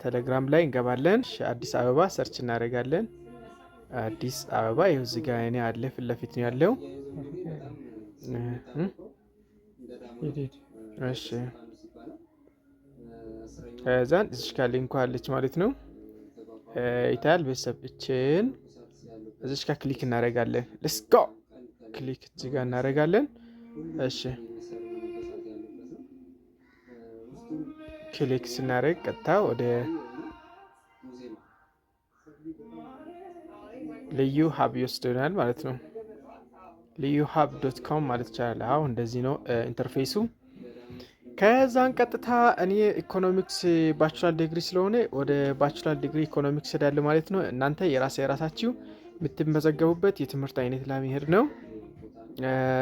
ቴሌግራም ላይ እንገባለን። አዲስ አበባ search እናደርጋለን። አዲስ አበባ ይኸው እዚህ ጋር እኔ አለ፣ ፊት ለፊት ነው ያለው። እሺ፣ ከዛን እዚች ጋር link ኳ አለች ማለት ነው። ይታያል ቤተሰብ። እችን እዚች ጋር click እናደርጋለን። Let's go፣ click እዚህ ጋር እናደርጋለን። እሺ፣ click ስናደርግ ቀጥታ ወደ ልዩ ሀብ ይወስደናል ማለት ነው። ልዩ ሀብ .com ማለት ይቻላል። አሁን እንደዚህ ነው interface ኡ። ከዛን ቀጥታ እኔ economics bachelor degree ስለሆነ ወደ bachelor degree economics ሄዳለሁ ማለት ነው። እናንተ የራሴ የራሳችሁ የምትመዘገቡበት የትምህርት አይነት ለመሄድ ነው።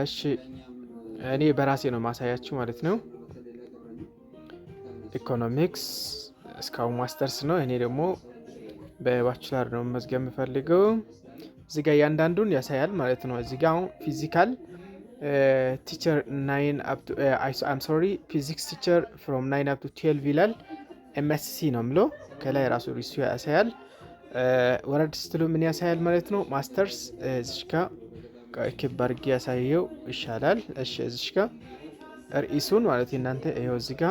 እሺ፣ እኔ በራሴ ነው ማሳያችሁ ማለት ነው። ኢኮኖሚክስ እስካሁን ማስተርስ ነው። እኔ ደግሞ በ bachelor ነው መመዝገብ የምፈልገው። እዚህ ጋር እያንዳንዱን ያሳያል ማለት ነው። እዚህ ጋር አሁን physical teacher 9 up to, I'm sorry, physics teacher from 9 up to 12 ይላል። MSc ነው የሚለው፣ ከላይ ራሱ ሪሱ ያሳያል። ወረድ ስትሉ ምን ያሳያል ማለት ነው? ማስተርስ እዚሽ ጋ ክብ አድርጌ ያሳየው ይሻላል። እሺ፣ እዚሽ ጋ ርዕሱን ማለት እናንተ ይኸው እዚህ ጋ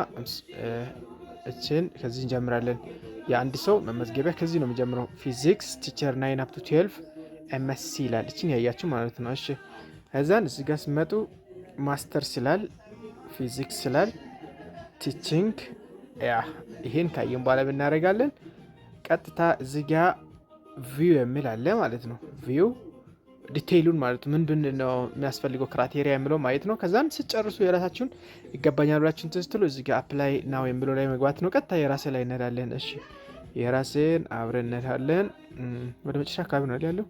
እችን ከዚህ እንጀምራለን። የአንድ ሰው መመዝገቢያ ከዚህ ነው የሚጀምረው። Physics teacher 9 up to 12 MSc ይላል። እችን ያያችሁ ማለት ነው። እሺ፣ ከዛን እዚህ ጋር ስመጡ ማስተርስ ይላል፣ ፊዚክስ ይላል፣ teaching። Yeah፣ ይሄን ካየን በኋላ ብናደርጋለን ቀጥታ እዚህ ጋ view የሚል አለ ማለት ነው። View detail ኡን ማለት ምንድን ነው የሚያስፈልገው criteria የሚለው ማየት ነው። ከዛም ስጨርሱ የራሳችሁን ይገባኛል ብላችሁን ስትሉ እዚህ ጋር apply now የሚለው ላይ መግባት ነው። ቀጥታ የራሴ ላይ እንሄዳለን። እሺ፣ የራሴን አብረን እንሄዳለን። ወደ መጨረሻ አካባቢ ነው ያለው።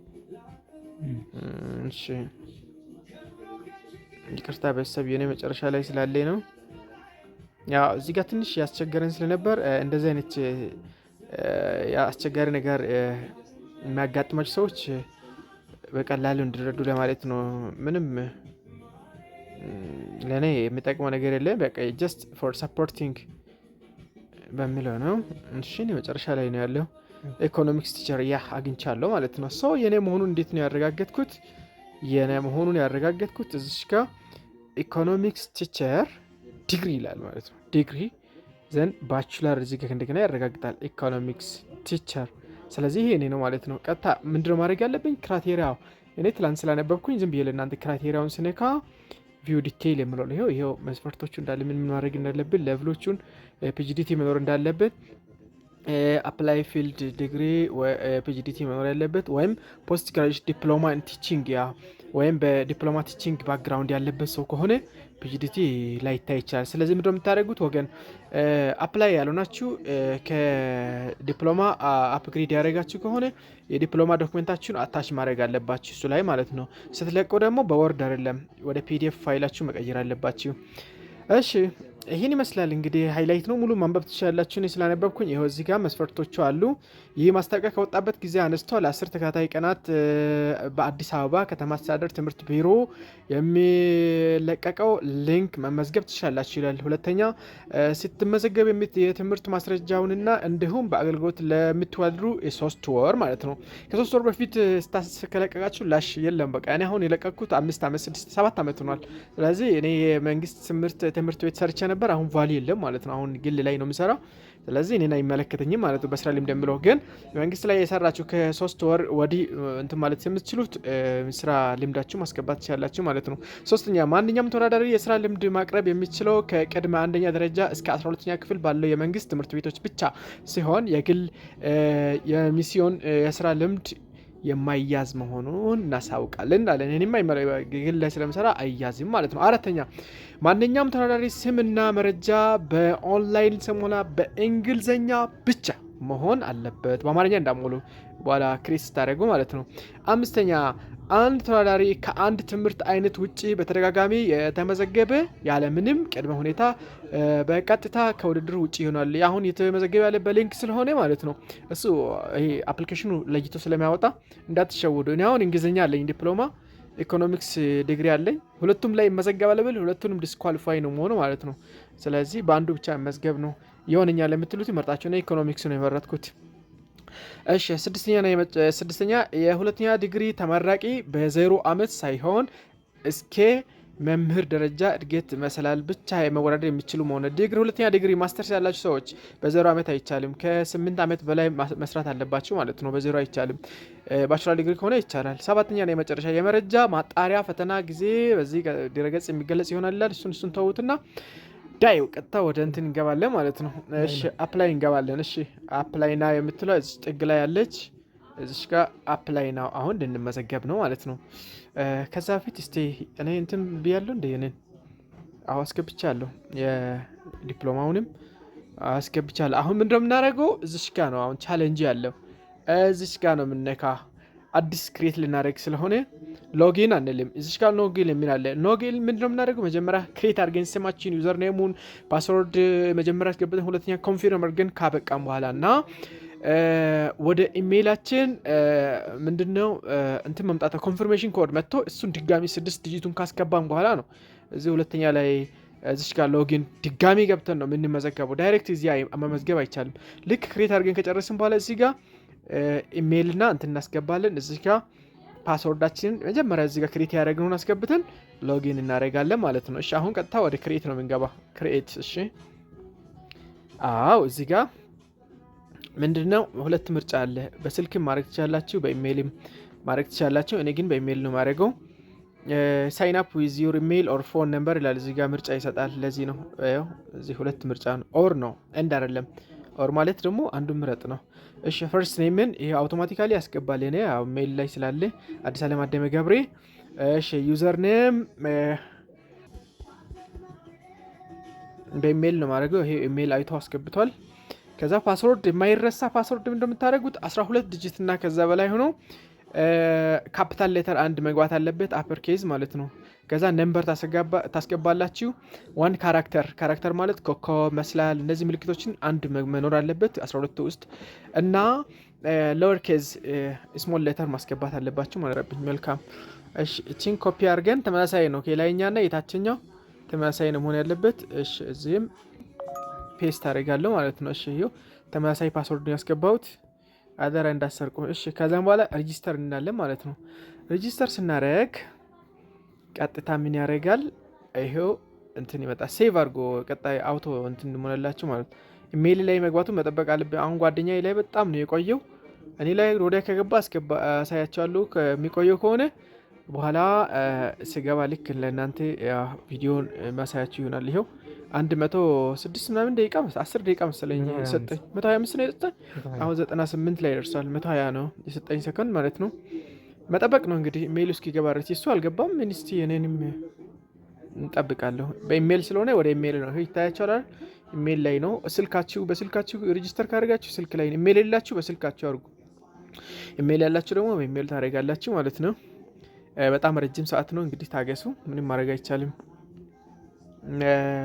እሺ፣ ይቅርታ ቤተሰብ፣ የኔ መጨረሻ ላይ ስላለ ነው። ያው እዚህ ጋር ትንሽ ያስቸገረን ስለነበር እንደዚህ አይነት አስቸጋሪ ነገር የሚያጋጥማቸው ሰዎች በቀላሉ እንዲረዱ ለማለት ነው። ምንም ለእኔ የሚጠቅመው ነገር የለም። በቃ just for supporting በሚለው ነው። እሺ፣ መጨረሻ ላይ ነው ያለው። Economics teacher፣ yeah፣ አግኝቻለሁ ማለት ነው። So የኔ መሆኑን እንዴት ነው ያረጋገጥኩት? የኔ መሆኑን ያረጋገጥኩት እዚሽ ጋር economics teacher degree ይላል ማለት ነው። Degree then bachelor እዚህ ጋር እንደገና ያረጋግጣል economics teacher። ስለዚህ ይሄ እኔ ነው ማለት ነው። ቀጥታ ምንድነው ማድረግ ያለብኝ? Criteria ው እኔ ትላንት ስላነበብኩኝ ዝም ብዬ ለእናንተ criteria ውን ስነካ view detail የምለው ይኸው መስፈርቶቹ እንዳለ ምን ምን ማድረግ እንዳለብን፣ level ኦቹን፣ PGDT መኖር እንዳለበት፣ apply field degree PGDT መኖር ያለበት ወይም post graduate diploma teaching፣ yeah፣ ወይም በ diploma teaching background ያለበት ሰው ከሆነ PGDT ላይታይ ይችላል። ስለዚህ ምንድነው የምታደርጉት ወገን? Apply ያልሆናችሁ፣ ከዲፕሎማ upgrade ያደረጋችሁ ከሆነ የዲፕሎማ document ኣችሁን attach ማድረግ አለባችሁ እሱ ላይ ማለት ነው። ስትለቁ ደግሞ በ Word አይደለም፣ ወደ PDF ፋይላችሁ መቀየር አለባችሁ። እሺ፣ ይህን ይመስላል እንግዲህ፣ highlight ነው። ሙሉ ማንበብ ትችላላችሁ። እኔ ስላነበብኩኝ ይኸው እዚህ ጋር መስፈርቶቹ አሉ። ይህ ማስታወቂያ ከወጣበት ጊዜ አንስቶ ለ10 ተከታታይ ቀናት በአዲስ አበባ ከተማ አስተዳደር ትምህርት ቢሮ የሚለቀቀው link መመዝገብ ትችላላችሁ ይላል። ሁለተኛ፣ ስትመዘገብ የትምህርት ማስረጃውንና እንዲሁም በአገልግሎት ለምትወዳደሩ የ3 ወር ማለት ነው። ከ3 ወር በፊት ከለቀቃችሁ ላሽ የለም። በቃ እኔ አሁን የለቀቅኩት 5 ዓመት፣ 6፣ 7 ዓመት ሆኗል። ስለዚህ እኔ የመንግስት ትምህርት ቤት ሰርቼ ነበር። አሁን value የለም ማለት ነው። አሁን ግል ላይ ነው የምሰራው። ስለዚህ እኔን አይመለከተኝም ማለት ነው። በስራ ልምድ የምለው ግን መንግስት ላይ የሰራችሁ ከ3 ወር ወዲህ እንትን ማለት የምትችሉት ስራ ልምዳችሁ ማስገባት ትችላላችሁ ማለት ነው። ሶስተኛ፣ ማንኛውም ተወዳዳሪ የስራ ልምድ ማቅረብ የሚችለው ከቅድመ አንደኛ ደረጃ እስከ 12ኛ ክፍል ባለው የመንግስት ትምህርት ቤቶች ብቻ ሲሆን የግል፣ የሚስዮን የስራ ልምድ የማይያዝ መሆኑን እናሳውቃለን አለን። እኔም ግል ላይ ስለምሰራ አይያዝም ማለት ነው። አራተኛ፣ ማንኛውም ተወዳዳሪ ስምና መረጃ በኦንላይን ስሞላ በእንግሊዝኛ ብቻ መሆን አለበት። በአማርኛ እንዳትሞሉ በኋላ create ስታደርጉ ማለት ነው። አምስተኛ፣ አንድ ተወዳዳሪ ከአንድ ትምህርት አይነት ውጭ በተደጋጋሚ የተመዘገበ ያለምንም ቅድመ ሁኔታ በቀጥታ ከውድድሩ ውጭ ይሆናል። አሁን የተመዘገበ ያለ በ link ስለሆነ ማለት ነው። እሱ ይሄ application ኑ ለይቶ ስለሚያወጣ እንዳትሸውዱ። እኔ አሁን እንግሊዝኛ አለኝ ዲፕሎማ፣ economics degree አለኝ። ሁለቱም ላይ መዘገባለሁ ብል ሁለቱንም disqualify ነው መሆኑ ማለት ነው። ስለዚህ በአንዱ ብቻ መዝገብ ነው። ይሆነኛል የምትሉት መርጣችሁ ነው። ኢኮኖሚክስ ነው የመረጥኩት። እሺ፣ ስድስተኛ የሁለተኛ ዲግሪ ተመራቂ በ0 አመት ሳይሆን እስከ መምህር ደረጃ እድገት መሰላል ብቻ መወዳደር የሚችሉ መሆነ። ዲግሪ፣ ሁለተኛ ዲግሪ፣ ማስተርስ ያላችሁ ሰዎች በ0 ዓመት አይቻልም። ከ8 ዓመት በላይ መስራት አለባችሁ ማለት ነው። በ0 አይቻልም። Bachelor degree ከሆነ ይቻላል። ሰባተኛ ነው የመጨረሻ የመረጃ ማጣሪያ ፈተና ጊዜ በዚህ ድረገጽ የሚገለጽ ይሆናል ይላል። እሱን ተዉትና ዳይ ቀጥታ ወደ እንትን እንገባለን ማለት ነው። እሺ፣ apply እንገባለን። እሺ፣ apply now የምትለው እዚህ ጥግ ላይ ያለች እዚሽ ጋር apply now፣ አሁን ልንመዘገብ ነው ማለት ነው። ከዛ በፊት እስቲ እኔ እንትን ብያለሁ እንደ እኔን አሁ አስገብቻለሁ፣ የዲፕሎማውንም አስገብቻለሁ። አሁን ምንድነው የምናደርገው? እዚሽ ጋ ነው አሁን challenge ያለው፣ እዚሽ ጋ ነው የምነካ። አዲስ create ልናደርግ ስለሆነ login አንልም። እዚሽ ጋር login የሚል አለ። Login ምንድነው የምናደርገው? መጀመሪያ create አድርገን ስማችን፣ username ኡን፣ password መጀመሪያ አስገብተን ሁለተኛ confirm አድርገን ካበቃም በኋላ እና ወደ ኢሜይላችን ምንድነው እንትን መምጣት confirmation code መጥቶ እሱን ድጋሚ 6 digit ኡን ካስገባን በኋላ ነው እዚህ ሁለተኛ ላይ እዚች ጋር login ድጋሚ ገብተን ነው የምንመዘገበው። Direct እዚህ መመዝገብ አይቻልም። ልክ create አድርገን ከጨረስን በኋላ እዚህ ጋር ኢሜይልና እንትን እናስገባለን። እዚህ ጋር password ኣችንን መጀመሪያ እዚህ ጋር create ያደረግነውን አስገብተን login እናደርጋለን ማለት ነው። እሺ፣ አሁን ቀጥታ ወደ create ነው የምንገባ። Create። እሺ፣ አዎ፣ እዚህ ጋር ምንድነው ሁለት ምርጫ አለ። በስልክም ማድረግ ትችላላችሁ፣ በኢሜይልም ማድረግ ትችላላችሁ። እኔ ግን በኢሜይል ነው የማደርገው። Sign up with your email or phone number ይላል። እዚህ ጋር ምርጫ ይሰጣል። ለዚህ ነው ያው እዚህ ሁለት ምርጫ ነው። Or ነው፣ and አይደለም። Or ማለት ደግሞ አንዱ ምረጥ ነው። እሺ፣ first name ን ይሄ automatically ያስገባል። እኔ ያው mail ላይ ስላለ አዲስ አለም አደመ ገብሬ። እሺ፣ username በ ኢሜይል ነው ማድረገው። ይሄ ኢሜይል አይቶ አስገብቷል። ከዛ password፣ የማይረሳ password እንደምታደርጉት 12 digit እና ከዛ በላይ ሆኖ capital letter አንድ መግባት አለበት፣ upper case ማለት ነው። ከዛ number ታስገባላችሁ። One character፣ character ማለት ኮከብ፣ መሰላል፣ እነዚህ ምልክቶችን አንድ መኖር አለበት 12 ውስጥ እና lower case small letter ማስገባት አለባችሁ ማለት ነው። መልካም፣ እሺ፣ እቺን ኮፒ አድርገን ተመሳሳይ ነው፣ የላይኛና የታችኛው ተመሳሳይ ነው መሆን ያለበት። እሺ፣ እዚህም paste አደርጋለሁ ማለት ነው። እሺ፣ ይኸው ተመሳሳይ password ነው ያስገባሁት። አደራ እንዳሰርቁ። እሺ፣ ከዛም በኋላ register እንላለን ማለት ነው። Register ስናደርግ ቀጥታ ምን ያደርጋል? ይሄው እንትን ይመጣል። Save አድርጎ ቀጣይ auto እንትን እንሞላላችሁ ማለት ነው። ኢሜይል ላይ መግባቱን መጠበቅ አለብን። አሁን ጓደኛዬ ላይ በጣም ነው የቆየው። እኔ ላይ ወዲያ ከገባ አስገባ አሳያቸዋለሁ። ከሚቆየው ከሆነ በኋላ ስገባ ልክ ለእናንተ ቪዲዮን ማሳያችሁ ይሆናል። ይኸው 106 ምናምን ደቂቃ፣ 10 ደቂቃ መሰለኝ የሰጠኝ፣ 125 ነው የሰጠኝ። አሁን 98 ላይ ደርሷል። 120 ነው የሰጠኝ ሰከንድ ማለት ነው። መጠበቅ ነው እንግዲህ ኢሜይሉ እስኪገባ ድረስ። እሱ አልገባም። እስቲ እኔንም እንጠብቃለሁ። በኢሜይል ስለሆነ ወደ ኢሜይል ነው ይታያቸዋል። ኢሜይል ላይ ነው። ስልካችሁ በስልካችሁ register ካደረጋችሁ ስልክ ላይ፣ ኢሜይል የሌላችሁ በስልካችሁ አድርጉ። ኢሜይል ያላችሁ ደግሞ በኢሜይል ታደርጋላችሁ ማለት ነው። በጣም ረጅም ሰዓት ነው እንግዲህ ታገሱ። ምንም ማድረግ አይቻልም።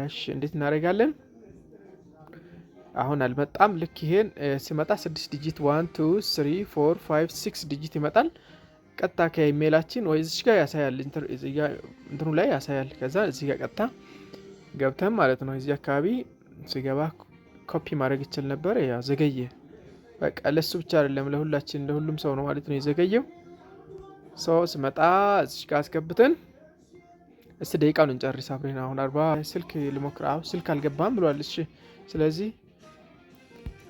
እሺ፣ እንዴት እናደርጋለን? አሁን አልመጣም። ልክ ይሄን ሲመጣ 6 digit፣ 1, 2, 3, 4, 5, 6 digit ይመጣል። ቀጥታ ከኢሜይላችን ወይ እዚች ጋር ያሳያል፣ እንትኑ ላይ ያሳያል። ከዛ እዚህ ጋር ቀጥታ ገብተን ማለት ነው። እዚህ አካባቢ ስገባ ኮፒ ማድረግ ይችል ነበር። ያ ዘገየ። በቃ ለሱ ብቻ አይደለም ለሁላችን ለሁሉም ሰው ነው ማለት ነው የዘገየው። So ስመጣ እዚች ጋር አስገብተን እስቲ ደቂቃውን እንጨርስ አብረን። አሁን 40 ስልክ ልሞክር። አዎ፣ ስልክ አልገባም ብሏል። እሺ፣ ስለዚህ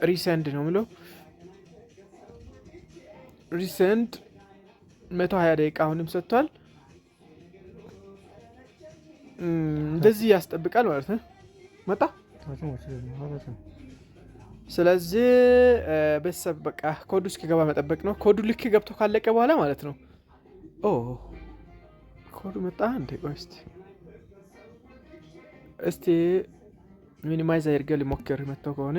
resend ነው ምለው። Resend 120 ደቂቃ አሁንም ሰጥቷል። እንደዚህ ያስጠብቃል ማለት ነው። መጣ። ስለዚህ ቤተሰብ በቃ ኮዱ እስኪገባ መጠበቅ ነው። ኮዱ ልክ ገብቶ ካለቀ በኋላ ማለት ነው። ኦ፣ ኮዱ መጣ እንዴ? ቆይ እስቲ minimize አድርገ ሊሞክር መጥተው ከሆነ።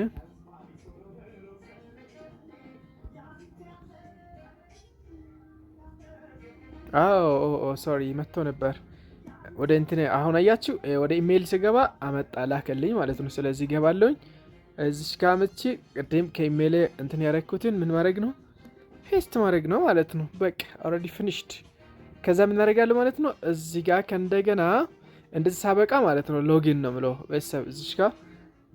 አዎ፣ sorry፣ መጥቶ ነበር። ወደ እንትን አሁን አያችሁ፣ ወደ ኢሜይል ስገባ አመጣ ላከልኝ ማለት ነው። ስለዚህ ገባለሁኝ እዚች ጋር መጥቼ ቅድም ከኢሜይል እንትን ያደረግኩትን ምን ማድረግ ነው? Paste ማድረግ ነው ማለት ነው። በቃ already finished። ከዛ ምን እናደርጋለን ማለት ነው? እዚህ ጋር ከእንደገና እንደዚህ ሳበቃ ማለት ነው login ነው ምለው ቤተሰብ እዚች ጋር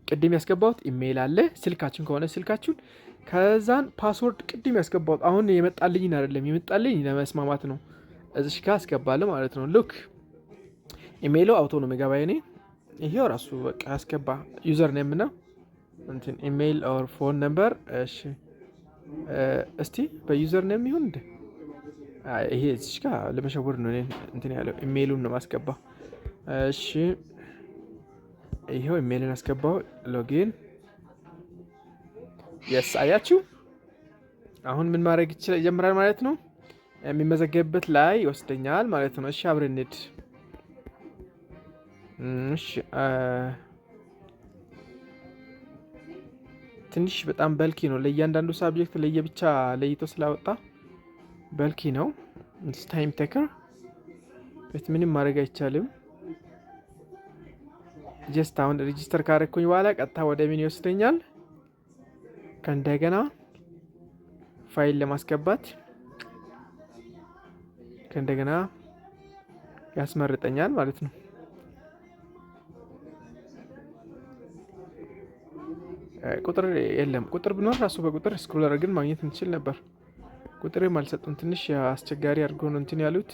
ቅድም ያስገባሁት ኢሜይል አለ፣ ስልካችን ከሆነ ስልካችሁን፣ ከዛን password ቅድም ያስገባሁት አሁን የመጣልኝን አይደለም፣ የመጣልኝ ለመስማማት ነው። እዚሽ ጋር አስገባለሁ ማለት ነው። Look፣ email ኡ auto ነው የሚገባ የኔ። ይሄው ራሱ በቃ ያስገባ username እና እንትን email or phone number። እሺ፣ እስቲ በ username ይሁን እንዴ? ይሄ እዚሽ ጋር ለመሸወድ ነው እንትን ያለው፣ ኢሜይሉን ነው ማስገባ። እሺ፣ ይሄው ኢሜይልን አስገባው። Login፣ yes፣ አያችሁ፣ አሁን ምን ማድረግ ይችላል ይጀምራል ማለት ነው። የሚመዘገብበት ላይ ይወስደኛል ማለት ነው። እሺ፣ አብረን እንሂድ። እሺ፣ ትንሽ በጣም bulky ነው። ለእያንዳንዱ subject ለየብቻ ለይቶ ስላወጣ bulky ነው። Time taker፣ ምንም ማድረግ አይቻልም። Just አሁን register ካረግኩኝ በኋላ ቀጥታ ወደ ምን ይወስደኛል? ከእንደገና ፋይል ለማስገባት ከእንደገና ያስመርጠኛል ማለት ነው። ቁጥር የለም። ቁጥር ቢኖር ራሱ በቁጥር scroll አድርገን ማግኘት እንችል ነበር። ቁጥርም አልሰጡም። ትንሽ አስቸጋሪ አድርጎ ነው እንትን ያሉት።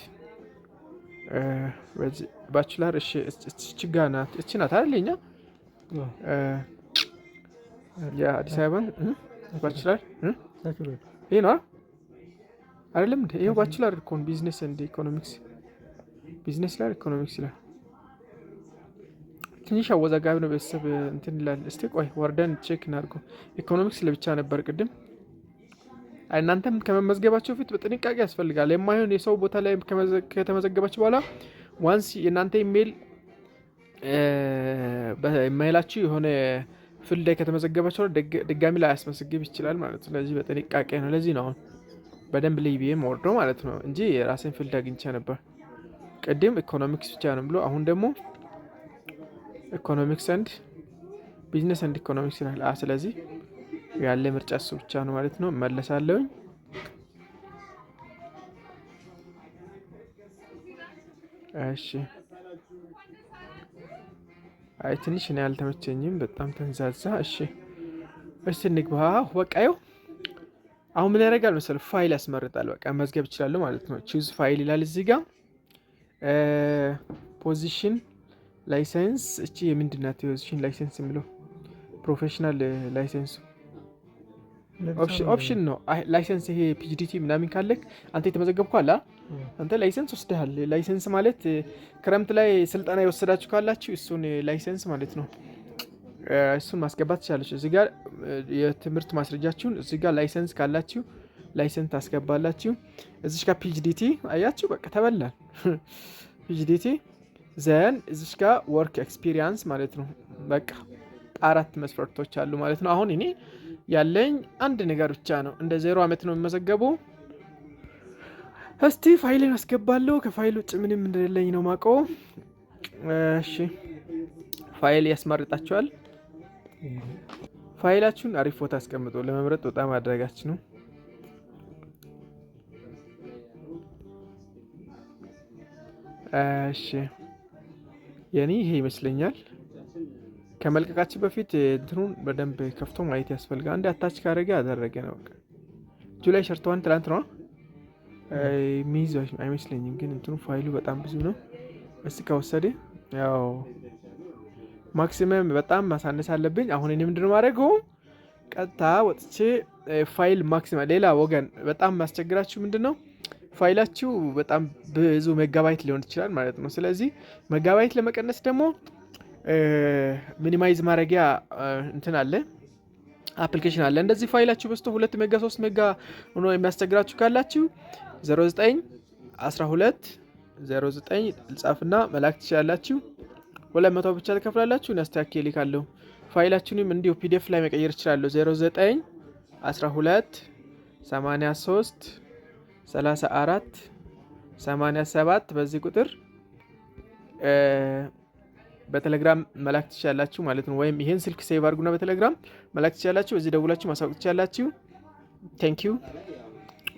Bachelor፣ እሺ፣ እቺ ጋ ናት። እቺ ናት አይደል? የኛ የአዲስ አበባን bachelor ይሄ ነው አይደለም እንዴ? ይሄው bachelor እኮ ነው። Business and economics፣ business ላይ ኢኮኖሚክስ ይላል። ትንሽ አወዛጋቢ ነው። ቤተሰብ እንትን ይላል። እስቲ ቆይ ወርደን check እናድርገው። ኢኮኖሚክስ ለብቻ ነበር ቅድም። እናንተም ከመመዝገባቸው በፊት በጥንቃቄ ያስፈልጋል። የማይሆን የሰው ቦታ ላይ ከተመዘገባችሁ በኋላ once የእናንተ ኢሜይል በኢሜይላችሁ የሆነ field ላይ ከተመዘገባችሁ ድጋሚ ላይ ያስመዘግብ ይችላል ማለት ነው። ስለዚህ በጥንቃቄ ነው። ለዚህ ነው አሁን በደንብ ልይ ብዬ ወርዶ ማለት ነው እንጂ የራሴን field አግኝቼ ነበር። ቅድም ኢኮኖሚክስ ብቻ ነው ብሎ አሁን ደግሞ economics and business and economics ይላል። ስለዚህ ያለ ምርጫ እሱ ብቻ ነው ማለት ነው። እመለሳለሁኝ። እሺ፣ አይ ትንሽ እኔ አልተመቸኝም፣ በጣም ተንዛዛ። እሺ፣ እሺ እንግባ። በቃ ይኸው አሁን ምን ያደርጋል መሰለህ? ፋይል ያስመርጣል። በቃ መዝገብ ይችላሉ ማለት ነው። Choose file ይላል እዚህ ጋር፣ position license። እቺ የምንድን ናት? Position license የሚለው professional license option ነው። License ይሄ PGDT ምናምን ካለክ፣ አንተ የተመዘገብኩ አለ፣ አንተ license ወስደሃል። License ማለት ክረምት ላይ ስልጠና የወሰዳችሁ ካላችሁ እሱን license ማለት ነው። እሱን ማስገባት ትችላለች። እዚህ ጋር የትምህርት ማስረጃችሁን፣ እዚህ ጋር license ካላችሁ license ታስገባላችሁ። እዚሽ ጋር PGDT አያችሁ፣ በቃ ተበላል። PGDT፣ then እዚሽ ጋር work experience ማለት ነው። በቃ አራት መስፈርቶች አሉ ማለት ነው። አሁን እኔ ያለኝ አንድ ነገር ብቻ ነው። እንደ 0 ዓመት ነው የሚመዘገቡ። እስቲ ፋይልን አስገባለሁ። ከፋይል ውጭ ምንም እንደሌለኝ ነው ማቀው። እሺ፣ ፋይል ያስመርጣችኋል። ፋይላችሁን አሪፍ ቦታ አስቀምጦ ለመምረጥ በጣም አዳጋች ነው። እሺ፣ የኔ ይሄ ይመስለኛል። ከመልቀቃችን በፊት እንትኑን በደንብ ከፍቶ ማየት ያስፈልጋል። አንድ attach ካደረገ ያደረገ ነው። July 31 ትላንት ነው፣ የሚይዝ አይመስለኝም። ግን እንትኑ ፋይሉ በጣም ብዙ ነው። እስቲ ከወሰደ ያው maximum በጣም ማሳነስ አለብኝ። አሁን እኔ ምንድነው ማድረገው? ቀጥታ ወጥቼ file maximum። ሌላ ወገን በጣም ማስቸግራችሁ ምንድን ነው? ፋይላችሁ በጣም ብዙ ሜጋባይት ሊሆን ይችላል ማለት ነው። ስለዚህ ሜጋባይት ለመቀነስ ደግሞ minimize ማድረጊያ እንትን አለ፣ application አለ። እንደዚህ ፋይላችሁ በዝቶ 2 mega 3 mega ሆኖ የሚያስቸግራችሁ ካላችሁ 09 12 09 ልጻፍና መላክ ትችላላችሁ። 200 ብቻ ትከፍላላችሁ። እኔ አስተካክዬ እልካለሁ። ፋይላችሁንም እንዲሁ PDF ላይ መቀየር እችላለሁ። 09 12 83 34 87 በዚህ ቁጥር በቴሌግራም መላክ ትችላላችሁ ማለት ነው። ወይም ይሄን ስልክ save አድርጉና በቴሌግራም መላክ ትችላላችሁ። እዚህ ደውላችሁ ማሳወቅ ትችላላችሁ። Thank you።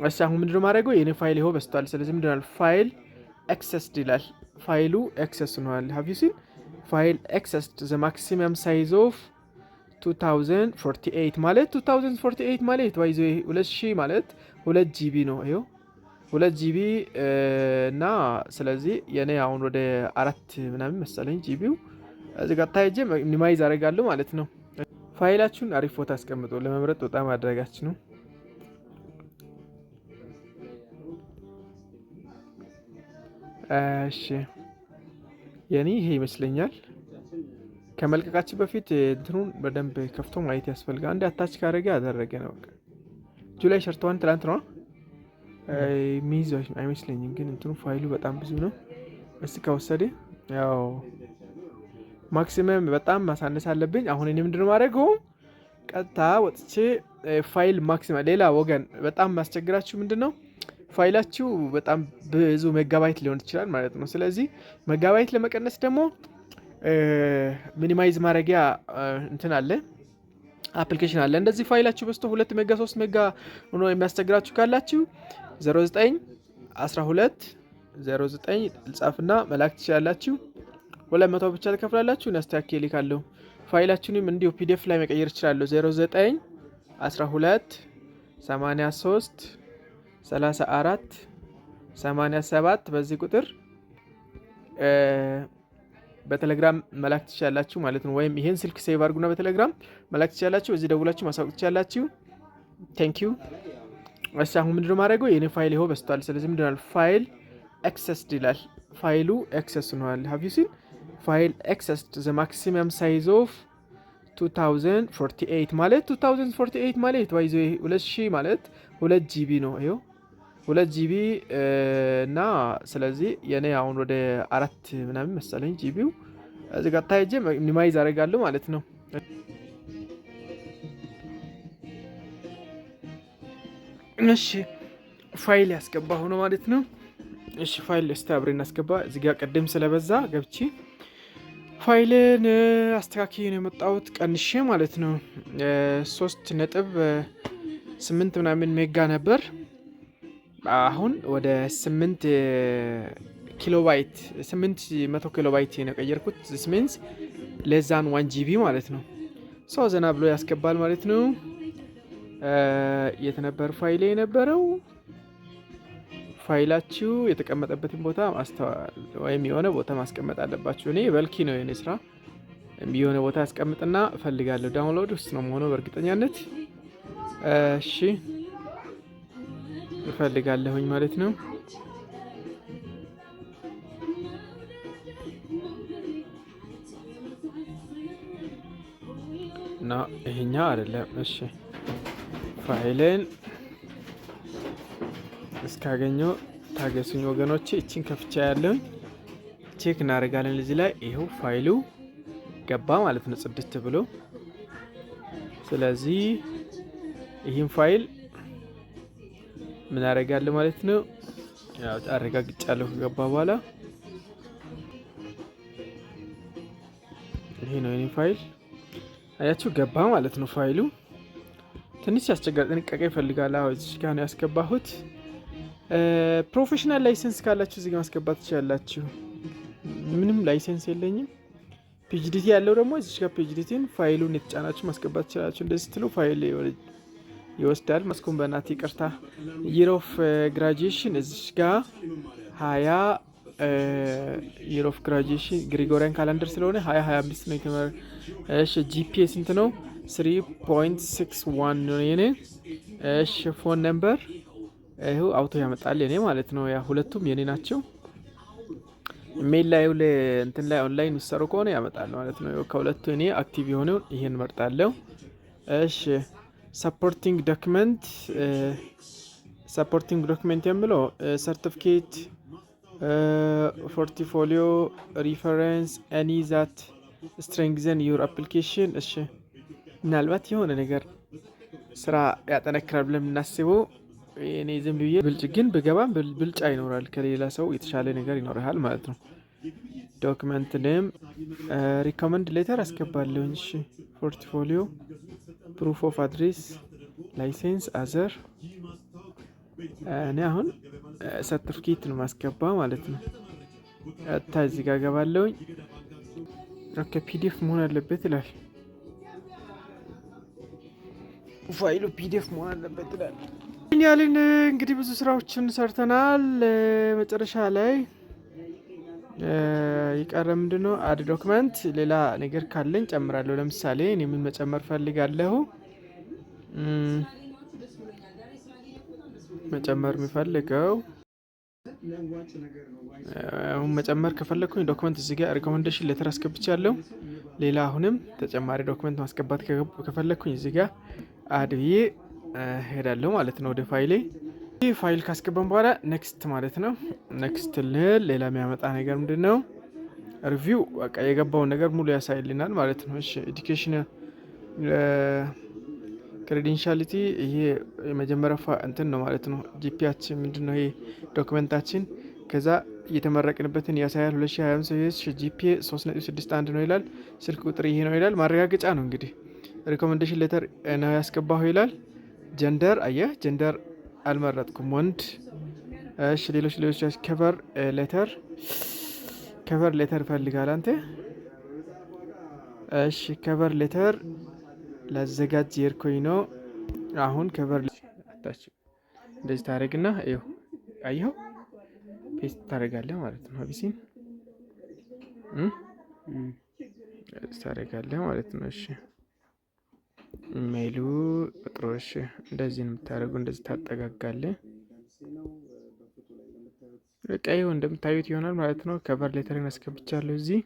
እሺ፣ አሁን ምንድነው ማድረገው? የኔ ፋይል ይኸው በዝቷል። ስለዚህ ምንድነው file excessed ይላል። ፋይሉ excess ሆኗል። Have you seen file excessed the maximum size of 2048 ማለት፣ 2048 ማለት by the way 2000 ማለት 2 GB ነው። ይኸው 2 GB እና ስለዚህ የኔ አሁን ወደ አራት ምናምን መሰለኝ GB ው። እዚህ ጋር ታይጄ minimize አደርጋለሁ ማለት ነው። ፋይላችሁን አሪፍ ቦታ አስቀምጦ ለመምረጥ በጣም አደረጋች ነው። እሺ፣ የኔ ይሄ ይመስለኛል። ከመልቀቃችን በፊት እንትኑን በደንብ ከፍቶ ማየት ያስፈልጋል። አንድ attach ካደረገ ያደረገ ነው። July 31 ትላንት ነው፣ የሚይዝ አይመስለኝም። ግን እንትኑ ፋይሉ በጣም ብዙ ነው። እስቲ ከወሰደ ያው maximum በጣም ማሳነስ አለብኝ። አሁን እኔ ምንድነው ማድረገው? ቀጥታ ወጥቼ file maximum። ሌላ ወገን በጣም ማስቸግራችሁ ምንድን ነው? ፋይላችሁ በጣም ብዙ ሜጋባይት ሊሆን ይችላል ማለት ነው። ስለዚህ ሜጋባይት ለመቀነስ ደግሞ minimize ማድረጊያ እንትን አለ፣ application አለ። እንደዚህ ፋይላችሁ በዝቶ 2 mega 3 mega ሆኖ የሚያስቸግራችሁ ካላችሁ 09 12 09 ልጻፍና መላክ ትችላላችሁ። 200 ብቻ ትከፍላላችሁ። እኔ አስተካክዬ እልካለሁ። ፋይላችሁንም እንዲሁ PDF ላይ መቀየር እችላለሁ። 09 12 83 34 87 በዚህ ቁጥር በቴሌግራም መላክ ትችላላችሁ ማለት ነው። ወይም ይህን ስልክ save አድርጉና በቴሌግራም መላክ ትችላላችሁ። እዚህ ደውላችሁ ማሳወቅ ትችላላችሁ። Thank you። እሺ፣ አሁን ምንድነው ማድረገው? የኔ ፋይል ይኸው በዝቷል። ስለዚህ ምንድነው file excessed ይላል። ፋይሉ excess ሆኗል። Have you seen? File excessed the maximum size of 2048 ማለት፣ 2048 ማለት by the way 2000 ማለት 2 GB ነው። ይኸው 2 GB እና ስለዚህ የኔ አሁን ወደ አራት ምናምን መሰለኝ GB ው። እዚህ ጋር ታይጄ minimize አደርጋለሁ ማለት ነው። እሺ፣ ፋይል ያስገባ ሆኖ ማለት ነው። እሺ፣ ፋይል እስቲ አብሬ እናስገባ። እዚህ ጋር ቅድም ስለበዛ ገብቼ ፋይልን አስተካክዬ ነው የመጣሁት ቀንሼ ማለት ነው። 3.8 ምናምን mega ነበር። አሁን ወደ 8 ኪሎባይት፣ 800 ኪሎባይት ነው የቀየርኩት። This means less than 1 GB ማለት ነው። So ዘና ብሎ ያስገባል ማለት ነው። የት ነበር ፋይሌ የነበረው? ፋይላችሁ የተቀመጠበትን ቦታ ወይም የሆነ ቦታ ማስቀመጥ አለባችሁ። እኔ በልኪ ነው የኔ ስራ። የሆነ ቦታ ያስቀምጥና እፈልጋለሁ። Download ውስጥ ነው መሆነው በእርግጠኛነት። እሺ፣ እፈልጋለሁኝ ማለት ነው። እና ይሄኛው አይደለም። እሺ፣ ፋይልን እስካገኘው ታገሱኝ ወገኖቼ። እችን ከፍቻ ያለውን check እናደርጋለን። እዚህ ላይ ይኸው ፋይሉ ገባ ማለት ነው ጽድት ብሎ። ስለዚህ ይህን ፋይል ምን አደርጋለሁ ማለት ነው? ያው አረጋግጫለሁ ከገባ በኋላ ይሄ ነው የኔ ፋይል። አያችሁ፣ ገባ ማለት ነው ፋይሉ። ትንሽ ያስቸግራል፣ ጥንቃቄ ይፈልጋል። አዎ፣ እዚህ ጋር ነው ያስገባሁት። Professional license ካላችሁ እዚህ ጋር ማስገባት ትችላላችሁ። ምንም license የለኝም። PGDT ያለው ደግሞ እዚህ ጋር PGDT ን ፋይሉን የተጫናችሁ ማስገባት ትችላላችሁ። እንደዚህ ስትሉ ፋይል ይወስዳል። መስኩን በእናት ይቅርታ። Year of graduation እዚህ ጋር 20 year of graduation Gregorian calendar ስለሆነ 2025 ነው የተመረ። እሺ፣ GPA ስንት ነው? 3.61 ነው የኔ። እሺ፣ phone number ይኸው auto ያመጣል የኔ ማለት ነው። ያ ሁለቱም የኔ ናቸው። ኢሜይል ላይ እንትን ላይ ኦንላይን የሚሰሩ ከሆነ ያመጣል ማለት ነው። ከሁለቱ እኔ active የሆነውን ይሄን መርጣለሁ። እሺ፣ supporting document የምለው ሰርቲፊኬት፣ portfolio፣ reference፣ any that strengthen your application። እሺ፣ ምናልባት የሆነ ነገር ስራ ያጠነክራል ብለን የምናስበው እኔ ዝም ብዬ ብልጭ ግን ብገባም ብልጫ ይኖራል፣ ከሌላ ሰው የተሻለ ነገር ይኖርሃል ማለት ነው። Document name፣ recommend letter አስገባለሁ። እሺ፣ portfolio፣ proof of address፣ license፣ other። እኔ አሁን ሰርቲፊኬት ነው ማስገባ ማለት ነው። ቀጥታ እዚህ ጋር ገባለሁኝ። Okay፣ PDF መሆን አለበት ይላል። ፋይሉ PDF መሆን አለበት ይላል። ያልን እንግዲህ ብዙ ስራዎችን ሰርተናል። መጨረሻ ላይ የቀረ ምንድን ነው? Add document፣ ሌላ ነገር ካለኝ ጨምራለሁ። ለምሳሌ እኔ ምን መጨመር ፈልጋለሁ? መጨመር የሚፈልገው አሁን መጨመር ከፈለግኩኝ document እዚህ ጋር recommendation letter አስገብቻለሁ። ሌላ አሁንም ተጨማሪ document ማስገባት ከፈለግኩኝ እዚህ ጋር add ብዬ ሄዳለሁ ማለት ነው ወደ ፋይሌ። ይህ ፋይል ካስገባን በኋላ next ማለት ነው። Next ልል ሌላ የሚያመጣ ነገር ምንድን ነው? Review በቃ የገባውን ነገር ሙሉ ያሳይልናል ማለት ነው። እሺ፣ education credentiality ይሄ የመጀመሪያው እንትን ነው ማለት ነው። GPA ያችን ምንድን ነው? ይሄ document ኣችን ከዛ እየተመረቅንበትን ያሳያል። 2025 GPA 3.61 ነው ይላል። ስልክ ቁጥር ይሄ ነው ይላል። ማረጋገጫ ነው እንግዲህ። Recommendation letter ነው ያስገባሁ ይላል። Gender፣ አየህ፣ gender አልመረጥኩም፣ ወንድ። እሺ፣ ሌሎች ሌሎች cover letter ይፈልጋል አንተ። እሺ፣ cover letter ላዘጋጅ የርኮኝ ነው አሁን። Cover እንደዚህ ታደርግና ይኸው አየኸው paste ታደርጋለህ ማለት ነው። አቢሲን ታደርጋለህ ማለት ነው። እሺ፣ ኢሜይሉ ቁጥሩ፣ እሺ፣ እንደዚህ ነው የምታደርገው። እንደዚህ ታጠጋጋለህ። በቃ ይኸው እንደምታዩት ይሆናል ማለት ነው። Cover letter ን አስገብቻለሁ እዚህ።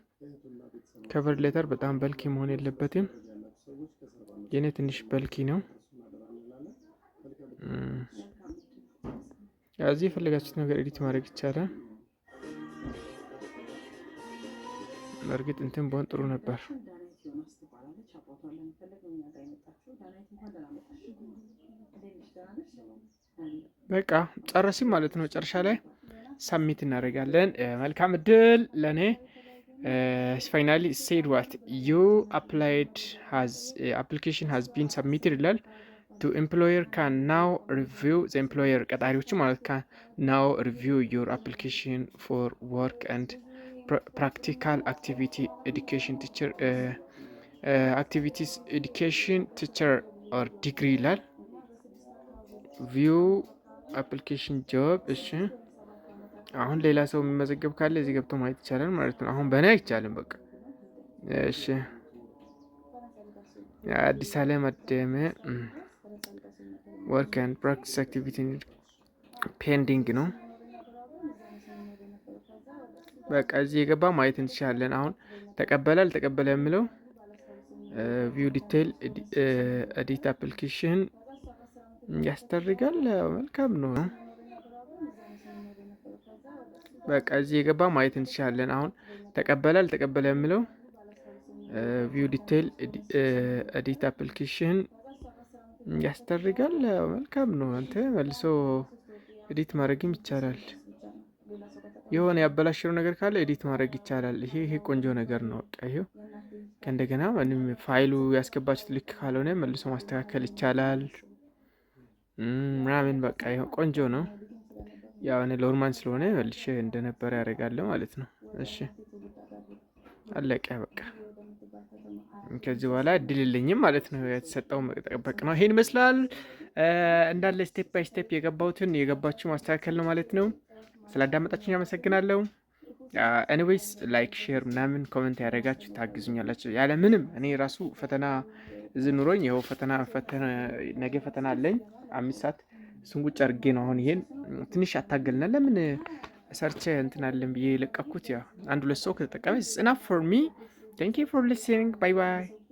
Cover letter በጣም bulky መሆን የለበትም። የኔ ትንሽ bulky ነው። እዚህ የፈለጋችሁት ነገር edit ማድረግ ይቻላል። በእርግጥ እንትን በሆን ጥሩ ነበር። ዳናይት ዮናስ ትባላለች። አባቷን ለመፈለግ ነው እኛ ጋር የመጣችው። ዳናይት፣ እንኳን ደህና መጣሽ። እንዴት ነሽ? ደህና ነሽ? በቃ ጨረስን ማለት ነው። መጨረሻ ላይ submit እናደርጋለን። መልካም እድል ለእኔ። Finally said what you applied has application has been submitted ይላል። To employer can now review the employer፣ ቀጣሪዎቹ ማለት፣ can now review your application for work and practical activity education teacher activities education teacher or degree ይላል። View application job። እሺ፣ አሁን ሌላ ሰው የሚመዘገብ ካለ እዚህ ገብቶ ማየት ይቻላል ማለት ነው። አሁን በእኔ አይቻልም። በቃ እሺ፣ አዲስ አለም አደመ work and practice activity pending ነው። በቃ እዚህ የገባ ማየት እንችላለን። አሁን ተቀበለ አልተቀበለ የሚለው view detail፣ edit application ያስደርጋል። መልካም ነው። በቃ እዚህ የገባ ማየት እንችላለን። አሁን ተቀበለ አልተቀበለ የሚለው view detail፣ edit application ያስደርጋል። መልካም ነው። አንተ መልሶ edit ማድረግም ይቻላል። የሆነ ያበላሸው ነገር ካለ edit ማድረግ ይቻላል። ይሄ ቆንጆ ነገር ነው። በቃ ይሄው ከእንደገና ምንም ፋይሉ ያስገባችሁት ልክ ካልሆነ መልሶ ማስተካከል ይቻላል ምናምን፣ በቃ ይኸው ቆንጆ ነው። ያው እኔ normal ስለሆነ መልሼ እንደነበረ ያደርጋለሁ ማለት ነው። እሺ፣ አለቀ በቃ። ከዚህ በኋላ እድል የለኝም ማለት ነው። የተሰጠው መጠበቅ ነው። ይሄን ይመስላል። እንዳለ step by step የገባሁትን የገባችሁ ማስተካከል ነው ማለት ነው። ስላዳመጣችሁኝ አመሰግናለሁ። Anyways like፣ share ምናምን comment ያደረጋችሁ ታግዙኛላችሁ። ያለ ምንም እኔ ራሱ ፈተና እዚህ ኑሮኝ ይኸው ፈተና ነገ ፈተና አለኝ 5 ሰዓት፣ እሱን ቁጭ አድርጌ ነው አሁን ይሄን ትንሽ አታገልና ለምን ሰርቼ እንትን አለን ብዬ የለቀኩት። ያው አንድ ሁለት ሰው ከተጠቀመ it's enough for me. Thank you for listening. Bye bye.